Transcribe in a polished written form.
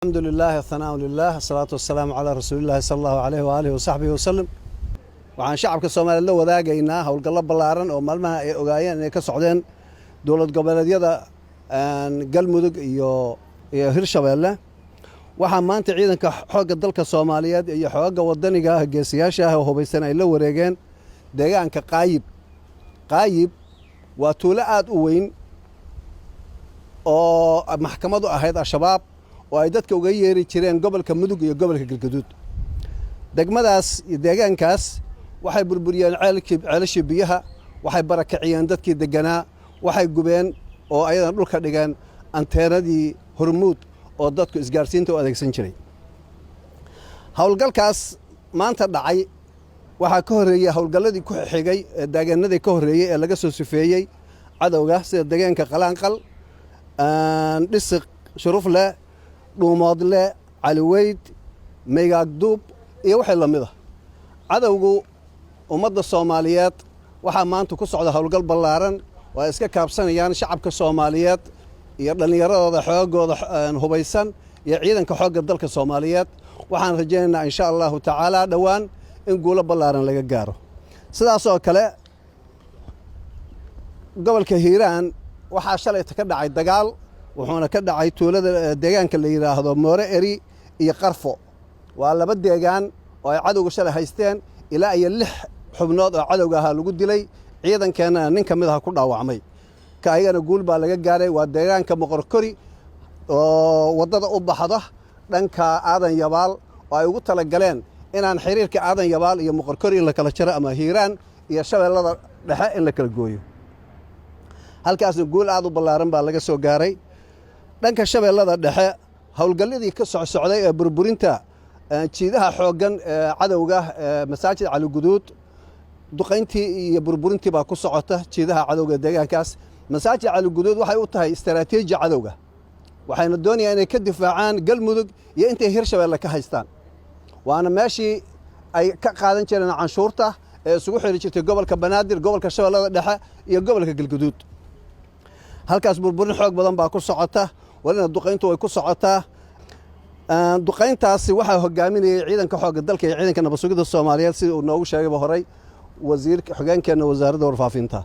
Alxamdu lilah, athanaa lilah, asalaatu wasalaamu calaa rasuulillahi sala allahu aleyh waaalihi wasaxbihi wasalam. Waxaan shacabka Soomaaliyeed la wadaagaynaa howlgallo ballaaran oo maalmaha ay ogaayeen inay ka socdeen dowlad goboleedyada Galmudug iyo Hirshabeelle. Waxaa maanta ciidanka xoogga dalka Soomaaliyeed iyo xoogga wadaniga ah, geesiyaasha ah oo hubaysan, ay la wareegeen deegaanka Qaayib. Qaayib waa tuulo aad u weyn oo maxkamadu ahayd Al-Shabaab, oo ay dadka uga yeeri jireen gobolka Mudug iyo gobolka Galgaduud. Degmadaas iyo deegaankaas waxay burburiyeen ceelkii, ceelashii biyaha, waxay barakiciyeen dadkii degganaa, waxay gubeen oo ayadana dhulka dhigeen anteenadii Hormuud oo dadku isgaarsiinta u adeegsan jiray. Howlgalkaas maanta dhacay waxaa ka horreeyey howlgalladii ku xigay ee deegaanadii ka horreeyey ee laga soo sufeeyey cadowga, sida deegaanka Qalaanqal, Dhisiq, Shurufle, Dhuumoodle, Caliweyd, Maygaagduub iyo wixii la mid a. Cadowgu ummadda Soomaaliyeed waxaa maanta ku socda howlgal ballaaran oo ay iska kaabsanayaan shacabka Soomaaliyeed iyo dhallinyaradooda xoogooda hubaysan iyo ciidanka xoogga dalka Soomaaliyeed. Waxaan rajaynaynaa, insha Allahu tacaala, dhowaan in guulo ballaaran laga gaaro. Sidaas oo kale, gobolka Hiiraan waxaa shalayta ka dhacay dagaal, wuxuuna ka dhacay tuulada deegaanka la yidhaahdo Moore Eri iyo Qarfo. Waa laba deegaan oo ay cadowga shalay haysteen. Ilaa iyo lix xubnood oo cadowga ahaa lagu dilay, ciidankeennana nin ka mid aha ku dhaawacmay. Ka ayagana guul baa laga gaaray. Waa deegaanka Moqorkori oo waddada u baxda dhanka Aadan Yabaal, oo ay ugu tala galeen inaan xiriirka Aadan Yabaal iyo Moqorkori in la kala jaro ama Hiiraan iyo Shabeellada Dhexe in la kala gooyo. Halkaasna guul aad u ballaaran baa laga soo gaaray. Dhanka Shabeellada Dhexe, howlgalladii ka socsocday ee burburinta jiidaha xooggan ee cadowga ee Masaajid Caliguduud, duqayntii iyo burburintii baa ku socota jiidaha cadowga deegaankaas. Masaajid Caliguduud waxay u tahay istaraatiiji cadowga, waxayna doonayaan inay ka difaacaan Galmudug iyo intay Hirshabeelle ka haystaan. Waana meeshii ay ka qaadan jireen canshuurta ee isugu xiri jirtay gobolka Banaadir, gobolka Shabeellada Dhexe iyo gobolka Galguduud. Halkaas burburin xoog badan baa ku socota, welina duqayntu way ku socotaa. Duqayntaasi waxaa hogaaminayay ciidanka xoogga dalka iyo ciidanka nabad sugidda Soomaaliyeed, sida uu noogu sheegayba horey wasiir xogeenkeenna wasaaradda warfaafinta.